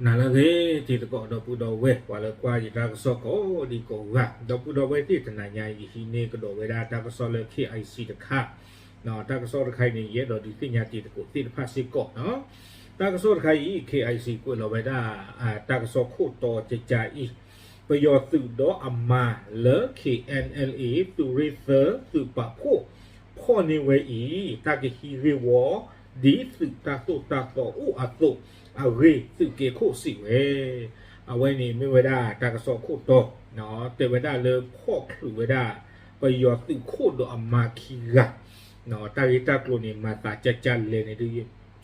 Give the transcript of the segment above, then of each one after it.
နၤလၢအဂ့ၤ တံၤသကိး ဒီပုၢ်ဒီဝဲၢ် ပှၤလၢကွၢ်ယတၢ်ကစီၣ်ကိးဒံကိးဂၤ, ဒီပုၢ်ဒီဝဲၢ်သ့ၣ် တနၤညါအံၤ ယဟံးန့ၢ်ကဒီးဝဲဒၣ်တၢ်ကစီၣ်လၢ K I C တခါ, တၢ်ကစီၣ်တခါအံၤန့ၣ် ယအဲၣ်ဒိးဒုးသ့ၣ်ညါတံၤသကိးသ့ၣ်တဖၣ်စ့ၢ်ကီးနီၤ. တၢ်ကစီၣ်တခါအံၤ K I C ကွဲးလီၤဝဲဒၣ် တၢ်ကစီၣ်ခိၣ်တီကကါအံၤ, ပယီၤသုးဒီးအမၤလၢ K N L A သုးရ့ၣ်သၢ သုးပာ်ဖှိၣ် ဖီၣ်န့ၢ်ဝဲအံၤ တၢ်ကဟံးဂ့ၢ်ဝီ ဒ်သုးတၢ်သိၣ်တၢ်သီအိၣ်အသိးအဂ့ၢ် သုးက့ခိၣ်စံးဝဲ. အဝဲန့ၣ်မ့ၢ်ဝဲဒၣ်တၢ်ကစီၣ်ခိၣ်တီ, တဲဝဲဒၣ်လၢဖီၣ်ချုးဝဲဒၣ် ပယီၤသုးခိၣ်ဒီးအမၤခံဂၤ, တၢ်ဂ့ၢ်တၢ်ကျိၤန့ၣ် မၤသးကကါလဲၣ်န့ၣ်ဒုး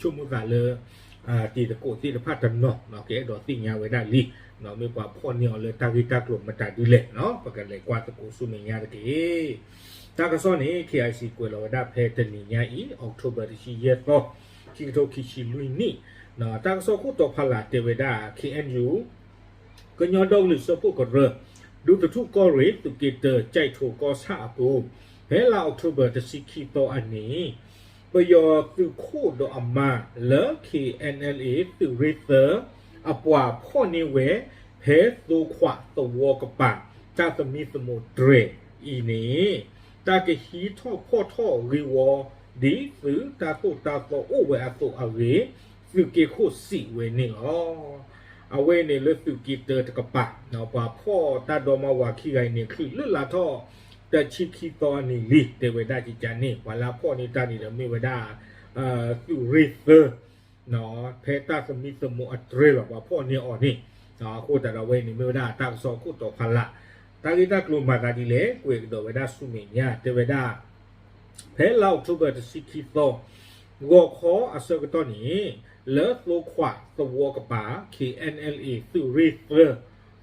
ဆိကမိၣ်သးလၢ တံၤသကိးသ့ၣ်တဖၣ်တနီၤ ကအဲၣ်ဒိးသ့ၣ်ညါဝဲဒၣ်လံ, မ့ၢ်ပှၤဖီၣ်န့ၢ်အီၤလၢတၢ်ဂ့ၢ်တၢ်ကျိၤမတၤဒုလဲၣ်, ပကလဲၤကွၢ်သကိးဆူမဲာ်ညါတက့ၢ်. တၢ်ကစီၣ်န့ၣ် K I C ကွဲးလီၤဝဲဒၣ်ဖဲတနံၤညါအံၤ October တဆံယဲၢ်သီ, ခံကထိခံဆံလွံၢ်နံၣ်, တၢ်ကစီၣ်ခိၣ်တီဖးလၢ်တဲဝဲဒၣ် K N U ကညီဒီကလုာ်စၢဖှိၣ်ကရၢ, ဒူသထူၣ်ကီၢ်ရ့ၣ် သုးက့တၢ ကၠဲးထိးကီၢ်ဆၣ်အပူၤ, ဖဲလါအီးကထိဘၢၣ် တဆံခံသီအနံၤ, ပယီၤသုးခိၣ်ဒီးအမၤလၢ K N L A သုးရ့ၣ်သၢ အပှၤဖီၣ်န့ၢ်ဝဲ ဖဲသိခွးသဝီကပၤ တၢ်သမံသမိးတြဲၤအံၤန့ၣ်, တၢ်ကဟံးထီၣ်ဖီၣ်ထီၣ်ဂ့ၢ်ဝီ ဒ်သုးတၢ်သိၣ်တၢ်သီအိၣ်ဝဲအသိးအဂ့ၢ် သုးက့ခိၣ်စံးဝဲန့ၣ်လီၤ. အဝဲန့ၣ်လၢသုးက့တၢတကပၤ, ပှၤဖီၣ်တၢ်ဒီမါဝၤခံဂၤအံၤန့ၣ် ချုးလၢလါထီၣ် တဆံခံသီအနံၤလံ တဲဝဲဒၣ်ကကါန့ၣ် ပှၤလၢအဖီၣ်န့ၢ်တၢ်န့ၣ်ဒီးမ့ၢ်ဝဲဒၣ် သုးရ့ၣ်သၢ ဖဲတၢ်သမံသမိးအတြဲၤလီၤ ပှၤဖီၣ်န့ၢ်အီၤန့ၣ်, အဃိသတးဒီးအဝဲန့ၣ်မ့ၢ်ဝဲဒၣ်တၢ်ကစီၣ်ခိၣ်တီဖးလၢ်, တၢ်ဂ့ၢ်တၢ်ကျိၤမၤသးဒ်လဲၣ် ကွဲးကဒီးဝဲဒၣ်ဆူမဲာ်ညါ တဲဝဲဒၣ် ဖဲလါအီးကထိဘၢၣ် တဆံခံသီ ဂီၤခီအဆၢကတီၢ်န့ၣ် လၢသိခွးသဝီကပၤ K N L A သုးရ့ၣ်သၢ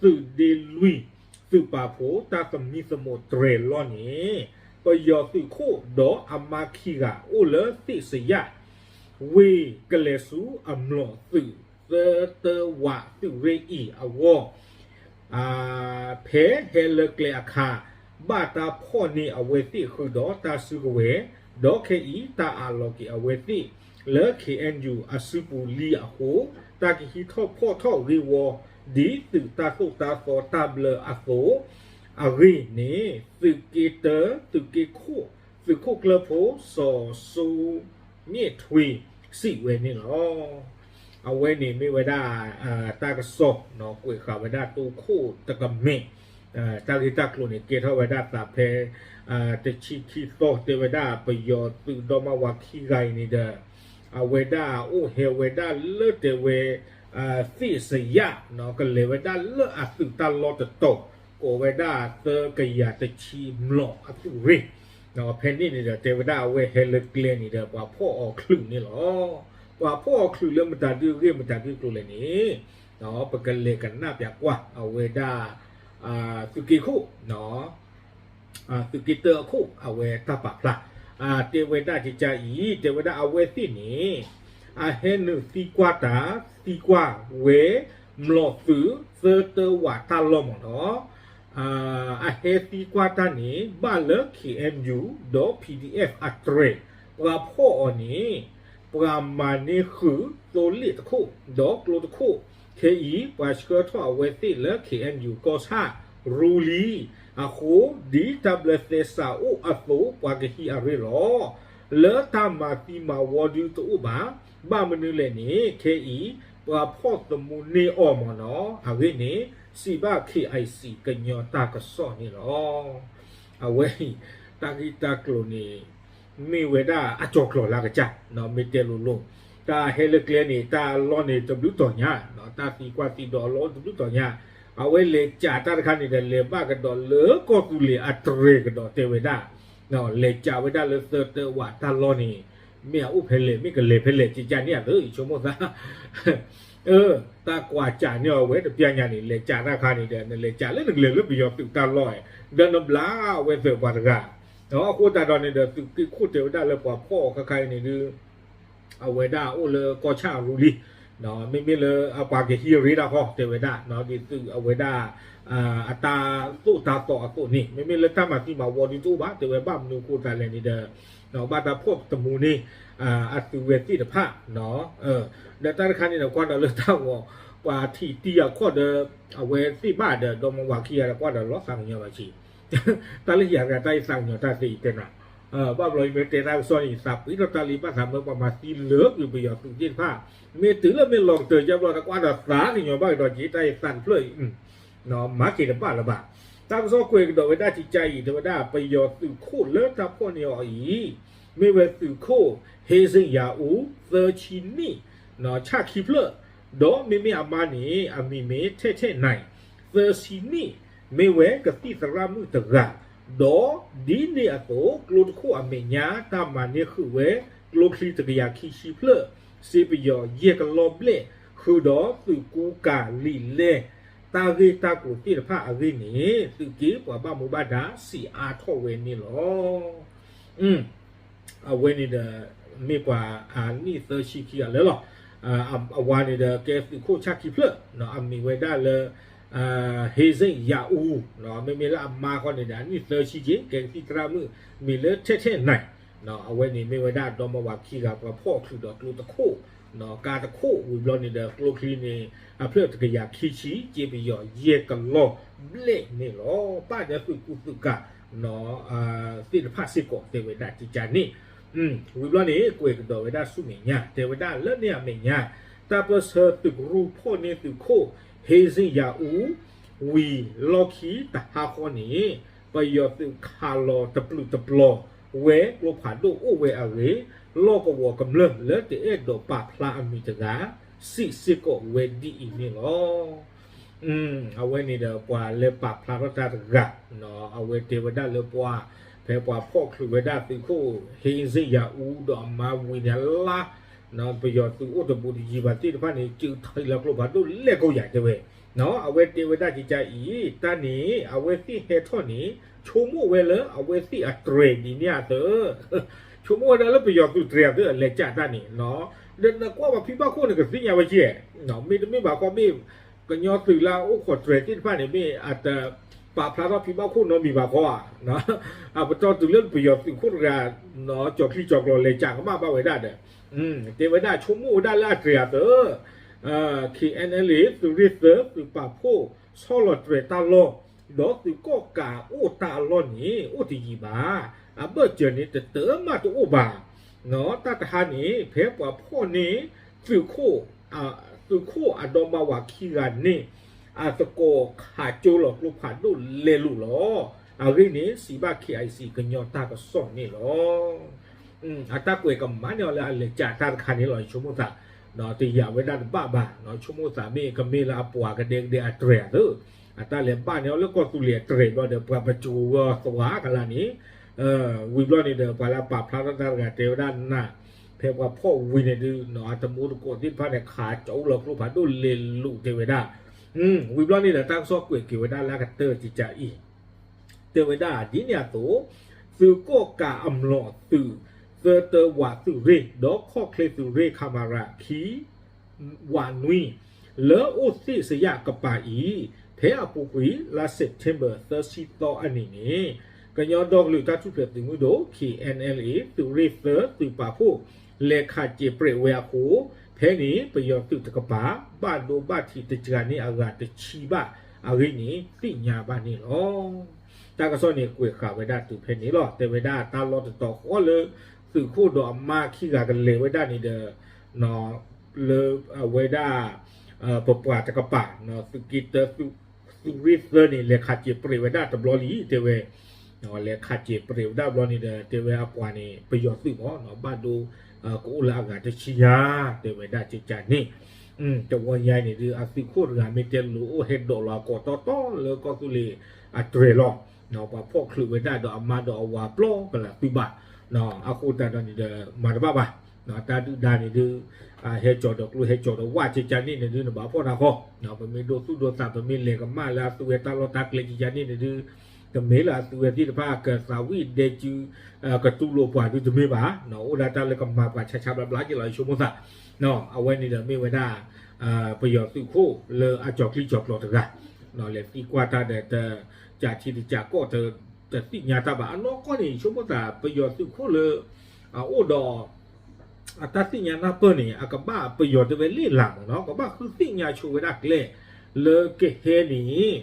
သုးဒ့လွံၢ် သုးပာ်ဖှိၣ် တၢ်သမံသမိးတြဲၤလီၢ်န့ၣ် ပယီၤသုးခိၣ်ဒီးအမါခံဂၤ အိၣ်လၢသ့ၣ်စယၣ် ဝ့ၢ်ကလဲၤဆူအမျိာ်သုး သၢတဝးသုးရ့ၣ်အံၤအဂီၢ် ဖဲဟဲလၢကျဲအခါ ဘၣ်တၢ်ဖီၣ်န့ၢ်အဝဲသ့ၣ်ဃုာ်ဒီးတၢ်စုကဝဲၤ, ဒီးခဲအံၤတၢ်အးလီၤက့ၤအဝဲသ့ၣ် လၢ K N U အစုပူၤလံအဃိ တၢ်ကဟံးထီၣ်ဖီၣ်ထီၣ်ဂ့ၢ်ဝီ ဒ်သုးတၢ်သိၣ်တၢ်သီတၢ်ဘျၢအသိး အဂ့ၢ်န့ၣ် သုးက့တၢ သုးက့ခိၣ် သုးခိၣ်ကျၢၢ်ဖိ စီၤစိမ့ၣ်ထွ့ စံးဝဲန့ၣ်လီၤ. အဝဲန့ၣ်မ့ၢ်ဝဲဒၣ် တၢ်ကစီၣ် ကွဲးဃာ်ဝဲဒၣ်တိခိၣ်တကမဲာ်, တၢ်ဂ့ၢ်တၢ်ကျိၤန့ၣ် ကဲထီၣ်ဝဲဒၣ်သးဖဲ တဆံခံသီ တဲဝဲဒၣ်ပယီၤသုးဒီမါဝၤခံဂၤအံၤန့ၣ်ဒီး အဝဲဒၣ်အိၣ်ဟဲဝဲဒၣ်လၢတဲဝဲ သ့ၣ်စယၣ် ကလဲၤဝဲဒၣ်လၢအသုးတၢ်လီၢ်တတီၤ ကိးဝဲဒၣ်သၢကယၤတဆံမျိာ်အသုးရ့ၣ်, ဖဲန့ၣ်န့ၣ်ဒီး တဲဝဲဒၣ်အဝဲဟဲလၢကျဲန့ၣ်ဒီး ပှၤဖီၣ်အီၤချုးန့ၣ်လီၤ. ပှၤဖီၣ်အီၤချုးလၢမတၤဒုအဂ့ၢ်မတၤဒုအကျိၤလဲၣ်န့ၣ် ပကလဲၤကနၣ်ပၠးကွၢ် အဝဲဒၣ် သုးက့ခိၣ် သုးက့တၢအခိၣ် အဝဲတၢ်ပာ်ဖျါ တဲဝဲဒၣ်ကကါအံၤ တဲဝဲဒၣ်အဝဲသ့ၣ်န့ၣ် အဟဲနုာ်သံကွၢ်တၢ် သံကွၢ်ဝဲ မျိာ်သုး သၢတဝးတၢ်လီၢ်မ့ၢ်နီၤ, အဟဲသံကွၢ်တၢ်န့ၣ် ဘၣ်လၢ K N U ဒီး P D F အတြဲၤ ပှၤဖီၣ်အီၤန့ၣ် ပှၤမၤန့ၢ်ဃုာ်သိလ့ၣ်တခိၣ် ဒီးကျိတခိၣ်, ခဲအံၤ ပှၤဆှၢထီၣ်အဝဲသ့ၣ်လၢ K N U ကီၢ်ဆၣ်ရူလံ, အဃိ ဒ်တၢ်ဘျၢသဲစးအိၣ်အသိး ပှၤကဟံးအရ့လီၤ. လၢတၢ်မၤသံမၤဝီဒုတအိၣ်ဘၣ်. ဘၣ်မနုၤလဲၣ်န့ၣ် ခဲအံၤ ပှၤဖီၣ်သမူန့ၢ်အီၤမ့ၢ်နီၤ, အဂ့ၢ်န့ၣ် စံးဘၣ် K I C ကညီတၢ်ကစီၣ်န့ၣ်လီၤ. အဝဲအံၤ တၢ်ဂ့ၢ်တၢ်ကျိၤန့ၣ် မ့ၢ်ဝဲဒၣ်အကၠီၤကျီၤလၢကစၢ်, မ့ၢ်တဲလိၤလိၤ, တၢ်ဟဲလၢကျဲန့ၣ် တၢ်အလီၢ်န့ၣ်တဘျုးတီၤညါ, တၢ်သံကွၢ်သံဒိးအလီၢ်တဘျုးတီၤညါ, အဝဲလဲၤကးတၢ်တခါန့ၣ်ဒီး လဲၤဘၣ်ကဒီးလၢကီၢ်သူလ့ၤအတြဲၤကဒီးတဲဝဲဒၣ်, လဲၤကးဝဲဒၣ်လၢသၢတဝးတၢ်လီၢ်န့ၣ်, မ့ၢ်အအိၣ်ဖဲလဲၣ် မ့ၢ်ကလဲၤဖဲလဲၣ် ကကါန့ၣ်အသး ယဆိကမိၣ်သး တၢ်ကွၢ်ကးန့ၢ်အဝဲတပျၢ်ညါန့ၣ် လဲၤကးတၢ်ခါန့ၣ်ဒီး နလဲၤကးလၢနကလဲၤလၢပယီၤသုးတၢ်လီၢ်, ဒီးနဘျါအဝဲသ့ၣ်ပှၤတဂၤ, အဃိသတးဒီးန့ၣ်ဒီး သုးက့ခိၣ်တဲဝဲဒၣ်လၢပှၤဖီၣ်အီၤခါခါအံၤန့ၣ်ဒုး အဝဲဒၣ်အိၣ်လၢကီၢ်ဆၣ်အရူလံ, မ့မ့ၢ်လၢအပှၤကဟံးအရ့ဒၣ်ဃီတဲဝဲဒၣ် ဒ်သုးအဝဲဒၣ် အတၢ်သိၣ်တၢ်သီအသိးန့ၣ် မ့မ့ၢ်လၢတၢ်မၤသံမၤဝီဒုးတအိၣ်ဘၣ် တဲဝဲဘၣ်မနုၤအဃိသတးလဲၣ်န့ၣ်ဒီး ဘၣ်တၢ်ဖီၣ်သမူန့ၢ် အသုးဝဲသ့ၣ်တဖၣ်, ဒီးတၢ်တခါန့ၣ်ဒီး ကွၢ်ဒီးလၢတၢ်ဂီၤ ပှၤထံၣ်တံၢ်အခီၣ်ဒီး အဝဲသ့ၣ်ဘၣ်ဒီး ဒီမါဝၤခံဂၤဒီးကွၢ်ဒီးလီၤသးကညီၤဘၣ်ဆံး, တၢ်လၢယၤတဂၤတၢ်ယသးကညီၤတၢ်သ့အံၤတဲနၤ, ဘၣ်ဘျီယမ့ၢ်တဲတၢ်ကစီၣ်န့ၣ် ယသးပ့ၤထီၣ်တၢ်လံ ဘၣ်သးမၢပှၤမၤသံလၢကွံာ်ပယီၤသုးသ့ၣ်တဖၣ်, မ့ၢ်တုၤလၢမ့ၢ်လီၤကတၢၢ်ကဘျီဒီးကွၢ်ဒီးသးကညီၤဘၣ်ကဒီးက့ၤတၢ်ယသးတဖျၢၣ်အံၤ မၤက့ၤတဘၣ်လၢၤဘၣ်. တၢ်ကစီၣ်ကွဲးကဒီးဝဲဒၣ်ကကါအံၤ တဲဝဲဒၣ် ပယီၤသုးခိၣ်လၢတၢ်ဖီၣ်န့ၢ်အီၤအံၤ မ့ၢ်ဝဲသုးခိၣ် ဟ့စ့ၣ်ယၤအူ သၢဆံနံၣ် ဆၣ်ခံဖျၢၣ်, ဒီးမ့မ့ၢ်အမါန့ၣ် အမံၤမ့ၢ်ထဲထဲနၢၣ် သၢဆံနံၣ်, မ့ၢ်ဝဲကသံၣ်သရၣ်မုၣ်တဂၤ, ဒီးဒ်န့ၣ်အသိး ကျိတခိၣ်အမဲာ်ညါ တၢ်မၤန့ၢ်ဃုာ်ဝဲ ကျိချံတကယၤခံဆံဖျၢၣ်, စ့ပယီၤယဲၢ်ကလီၢ်ဘျဲၣ်, ဃုာ်ဒီးသုးကူကၤလံာ်လဲၢ် တၢ်ဂ့ၢ်တၢ်ကျိၤသ့ၣ်တဖၣ်အဂ့ၢ်န့ၣ် သုးက့ပှၤဘၣ်မူဘၣ်ဒါစံးအါထီၣ်ဝဲန့ၣ်လီၤ. အဝဲန့ၣ်ဒီး မ့ၢ်ပှၤအနံၣ်သၢဆံခံဂၤလၢာ်လီၤ. အဝၤန့ၣ်ဒီးကဲသုးခိၣ်ဆၣ်ခံဖျၢၣ်, အမံၤဝဲဒၣ်လၢ ဟ့စ့ၣ်ယၤအူ, မ့မ့ၢ်လၢအမါဃီန့ၣ်ဒီး အနံၣ်သၢဆံက့ ကဲကသံၣ်သရၣ်မုၣ် မံၤလၢထဲထဲနၢၣ်, အဝဲန့ၣ်မ့ၢ်ဝဲဒၣ်ဒီမါဝၤခံဂၤ ပှၤဖီၣ်ချုးဒီးကျိတခိၣ်, ကါတခိၣ် ဝံၤဘျီန့ၣ်ဒီး ကျိချံန့ၣ် အဖျၢၣ်တကယၤခံဆံ စ့ပယီၤယဲၢ်ကလီၢ်ဘျဲၣ်န့ၣ်လီၤ. ဘၣ်ဒီးသုးကူသုးကၤ သ့ၣ်တဖၣ်စ့ၢ်ကီး တဲဝဲဒၣ်ကကါန့ၣ်, ဝံၤဘျီန့ၣ် ကွဲးကဒီးဝဲဒၣ်ဆူမဲာ်ညါ တဲဝဲဒၣ်လၢန့ၣ်အမဲာ်ညါ တၢ်ပၢၢ်ဆၢသုးကရူၢ်ဖီၣ်န့ၢ်သုးခိၣ် ဟ့စ့ၣ်ယၤအူ ဝံၤလီၢ်ခံတဟါဃီန့ၣ် ပယီၤသုးခးလီၤတပျုာ်တပျီၤဝဲကျိဖးဒိၣ်အိၣ်ဝဲအဂ့ၢ် လီၢ်ကဝီၤကမျၢၢ်လၢတအဲၣ်ဒိးပာ်ဖျါအမံၤတဂၤ စံးစ့ၢ်ကီးဝဲဒ်အံၤန့ၣ်လီၤ. အဝဲန့ၣ်ဒီးပှၤလၢပာ်ဖျါထီၣ်တၢ်တဂၤ, အဝဲတဲဝဲဒၣ်လၢပှၤ ဖဲပှၤဖီၣ်ချုးဝဲဒၣ်သုးခိၣ် ဟ့စ့ၣ်ယၤအူ ဒီးအမါဝံၤန့ၣ်လါ ပယီၤသုးအိၣ်တဘူးတယံၤဘၣ်သ့ၣ်တဖၣ်န့ၣ် စုးထံလၢကျိဖးဒိၣ်လဲၣ်ကိးယၤတဲဝဲ, အဝဲတဲဝဲဒၣ်ကကါအံၤ တၢ်န့ၣ် အဝဲသ့ၣ်ဟဲထီၣ်န့ၣ် ဆိကမိၣ်ဝဲလၢအဝဲသ့ၣ်အတြဲၤဒ်န့ၣ်အသိး ဆိကမိၣ်ဝဲဒၣ်လၢပယီၤသုးတြဲၤအသိး အလဲၤကးတၢ်န့ၣ်, ဒီးနကွၢ်ဘၣ်ဖံဘၣ်ခိၣ်န့ၣ် ကသ့ၣ်ညါဝဲကဲ, မ့တမ့ၢ်ဘၣ်ဃီမ့ၢ် ကညီသုးလၢအအိၣ်ခိးတြဲၤသ့ၣ်တဖၣ်န့ၣ် မ့ၢ်အတပာ်ဖျါထီၣ်ဖံဘၣ်ခိၣ်နီတမံၤဘၣ်ဃီဧါ, အပတီၢ်တုၤလၢပယီၤသုးခိၣ်တဂၤ ကၠီၤချံကၠီၤကျီၤလဲၤကးကမၣ်ဘၣ်ဝဲဒၣ်ဒီး တဲဝဲဒၣ်ဆိကမိၣ်ဝဲဒၣ်လၢအတြဲၤအသိး ခ့ၣ်အဲၣ်အဲၣ်လ် သုးရ့ၣ်သၢ သုးပာ်ဖှိၣ် ဆီလီၤတြဲၤတၢ်လီၢ် ဒီးသုးကီၣ်ကးအိၣ်တၢ်အလီၢ်န့ၣ် အိၣ်တယံၤဘၣ်, အဘၢၣ်စၢၤန့ၣ် တတၢၢ်မးတအိၣ်ဘၣ်, တၢ်တဟါန့ၣ် ဖဲပှၤဖီၣ်န့ၢ် သုးခိၣ် သုးခိၣ်အဒီမါဝၤခံဂၤန့ၣ် အသကိးခးကၠိလီၤကျိဖးဒိၣ်လဲၤလိာ်လီၤ. အဂ့ၢ်န့ၣ် စံးဘၣ် KIC ကညီတၢ်ကစီၣ်န့ၣ်လီၤ. အတၢ်ကွဲးကမၤန့ၢ်အီၤလၢအလဲၤကးတၢ်တခါန့ၣ်လီၤ. ယဆိကမိၣ်သး တယာ်ဝဲဒၣ်တဘၣ်ဘၣ်, ဆိကမိၣ်သးမ့ၢ်ကမ့ၢ်လၢအပှၤကဒဲကဒဲအတြဲၤအသိး အတၢ်လဲၤဘၣ်န့ၢ်အီၤလၢကီၢ်သူလ့ၤအတြဲၤဘျီဒီး ပှၤပစိၤဝဲသဝါကလာ်န့ၣ် ဝံၤဘျီန့ၣ်ဒီး ပှၤလၢအပာ်ဖျါထီၣ်တၢ်တဂၤတဲဝဲဒၣ်နၤ ဖဲပှၤဖီၣ်ဝံၤန့ၣ်ဒုး အတမူတကိးသ့ၣ်တဖၣ်န့ၣ် ခးကၠိလီၤကျိဖးဒိၣ်လဲၤလိာ်တဲဝဲဒၣ် ဝံၤဘျီန့ၣ်ဒီး တၢ်ကစီၣ်ကွဲးက့ၤဝဲဒၣ်လၢအကတၢၢ်ကကါအံၤ တဲဝဲဒၣ်ဒ်န့ၣ်အသိး သုးကီၣ်ကးအမျိာ်သုး သၢတၢဝးသုးရ့ၣ် ဒီးခီၣ်ချ့သုးရ့ၣ် ခမရ ခံ ဝးနွံ လၢအိၣ်သ့ၣ်စယၣ်ကပၤအံၤ ဖဲအပူၤကွံာ်လါ September သၢဆံသီအနံၤန့ၣ် ကညီဒီကလုာ်တၢ်ထူၣ်ဖျဲးသုးမုၢ်ဒိၣ် ခ့ၣ်အဲၣ်အဲၣ်လ်အ့ သုးရ့ၣ်သၢ သုးပာ်ဖှိၣ် လဲၤခးစဲၤပြဲးဝဲအဃိ ဖဲန့ၣ်ပယီၤသုးတကပၤ ဘၣ်ဒိဘၣ်ထံးတစှၤန့ၢ်အဂၤတဆံဘၣ်အဂ့ၢ်န့ၣ် သ့ၣ်ညါဘၣ်န့ၣ်လီၤ. တၢ်ကစီၣ်န့ၣ်ကွဲးဃာ်ဝဲဒၣ်တုၤဖဲန့ၣ်လီၤ. တဲဝဲဒၣ်တၢ်လီၢ်တတီၤဃီလၢ သုးခိၣ်ဒီးအမါခံဂၤကလဲၤဝဲဒၣ်န့ၣ်ဒီး လၢအဝဲဒၣ် ပပှၤတကပၤ သုးက့တၢ သုးရ့ၣ်သၢန့ၣ် လဲၤခးစဲၤပြဲးဝဲဒၣ်တဘျီလံ တဲဝဲ လဲၤခးစဲၤပြဲးဝဲဒၣ်ဘျီန့ၣ်ဒီး တဲဝဲအပှၤန့ၣ် ပယီၤသုးမး ဘၣ်ဒိ ကအိၣ်လၢအဂၤတဆံညါ တဲဝဲဒၣ်ကကါန့ၣ် တဝီညါအံၤန့ၣ်ဒုး အသုးခိၣ်တဂၤမ့ၢ်တဲလိာ်အိၣ်ဟဲဒိးလီၤအကိာ်တီတီလၢကီၢ်သူလ့ၤအတြဲၤလီၤ. ပှၤဖီၣ်ချုးဝဲဒၣ်ဒီးအမါဒီးအဝၤပျီကလးသုဘၣ်. အဃိသတးဒီးန့ၣ်ဒီး မၤတဘၣ်ဘၣ်. တၢ်ဒုၣ်ဒါန့ၣ်ဒုး ဟဲကၠီၤဒီးကျိဟဲကၠီၤဒီးဝၣ်ကကါန့ၣ်န့ၣ်ဒုး နဘၣ်ဖီၣ်တၢ်ဃီ ပမ့ၢ်ဒိသူၣ်ဒိသး ပမ့ၢ်လဲၤကမၣ်လၢအသုဝဲတၢ်လီၢ်တၢ်ကျဲကကါန့ၣ်န့ၣ်ဒုး တမ့ၢ်လၢအသုဝဲသ့ၣ်တဖၣ်ကသးဝံၣ်ဒဲကု ကတူၢ်လိာ်ပှၤဒုးတမ့ၢ်ဘၣ်. အိၣ်ဒၣ်တၢ်လၢကမၤပှၤဆါဆါဘျါဘျါက့ၤလီၤ ယဆိကမိၣ်သး အဝဲန့ၣ်ဒီးမ့ၢ်ဝဲဒၣ် ပယီၤသုးခိၣ်လၢအကၠီၤချံကၠီၤကျီၤတဂၤ လဲၤသံကွၢ်တၢ်ဒီး တကးထံတကးကီၢ် တသ့ၣ်ညါတၢ်ဘၣ်. အနီၢ်ကီၢ်န့ၣ် ယဆိကမိၣ်သး ပယီၤသုးခိၣ်လၢ အအိၣ်ဒီး အတၢ်သ့ၣ်ညါနၢ်ပၢၢ်န့ၣ် အကဘၣ်ပယီၤတဲဝဲလ့ၣ်လၤမ့ၢ်နီၤ, ကဘၣ်ဃုသ့ၣ်ညါဆိဝဲဒၣ်ကျဲ လၢကဟဲန့ၣ်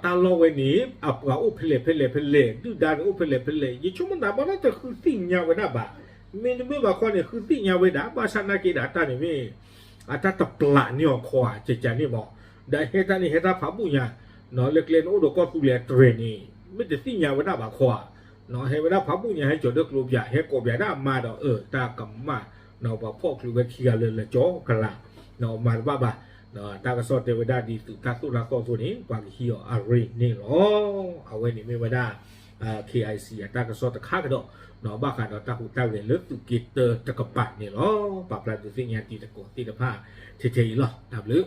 တၢ်လီၢ်ဝဲန့ၣ် အပှၤအိၣ်ဖဲလဲၣ်ဖဲလဲၣ်ဖဲလဲၣ်, ဒုၣ်ဒါန့ၣ်အိၣ်ဖဲလဲၣ်ဖဲလဲၣ်, ယဆိကမိၣ်သးဘၣ်နီၤ တဃုသ့ၣ်ညါဝဲဒၣ်ဘၣ်. မ့တမ့ၢ်ဘၣ်ခီန့ၣ် ဃုသ့ၣ်ညါဝဲဒၣ် ဘၣ်ဆၣ်နာ်က့ဒီး တၢ်န့ၣ်မ့ၢ် အတၢ်တပျးန့ၢ်အီၤခီဧါ ကကန့ၣ်မ့ၢ်, ဒီးဟဲတၢ်န့ၣ် ဟဲတၢ်ဖးဘူၣ်ညါ လၢကျဲန့ၣ်အိၣ်ဒီးကီၢ်သူလ့ၤအတြဲၤန့ၣ် မ့ၢ်တသ့ၣ်ညါဝဲဒၣ်ဘၣ်ခီဧါ, ဟဲဝဲဒၣ်ဖးဘူၣ်ညါ ဟဲကၠီၤဒၢကျိပၠး ဟဲကိးပၠးဒၣ်အမါဒီး အၢ တၢ်ကမၣ် ပှၤဖီၣ်ချုးဝဲခံဂၤလၢလၢကၠီကလး မၤတဘၣ်ဘၣ်. တၢ်ကစီၣ်တဲဝဲဒၣ်ဒ်သိးတၢ်သိၣ်တၢ်သီအသိးန့ၣ် ပှၤကဟံးအီၤအရ့န့ၣ်လီၤ. အဝဲန့ၣ်မ့ၢ်ဝဲဒၣ် KIC အတၢ်ကစီၣ်တခါကဒီး ဘၣ်ဃးဒီးတၢ်ဟူးတၢ်ဂဲၤလၢသုးက့တၢတကပၤန့ၣ်လီၤ. ပာ်ဖျါဒုးသ့ၣ်ညါတံၤသကိးသ့ၣ်တဖၣ် ထဲထဲအံၤလီၤ. တၢ်ဘျုး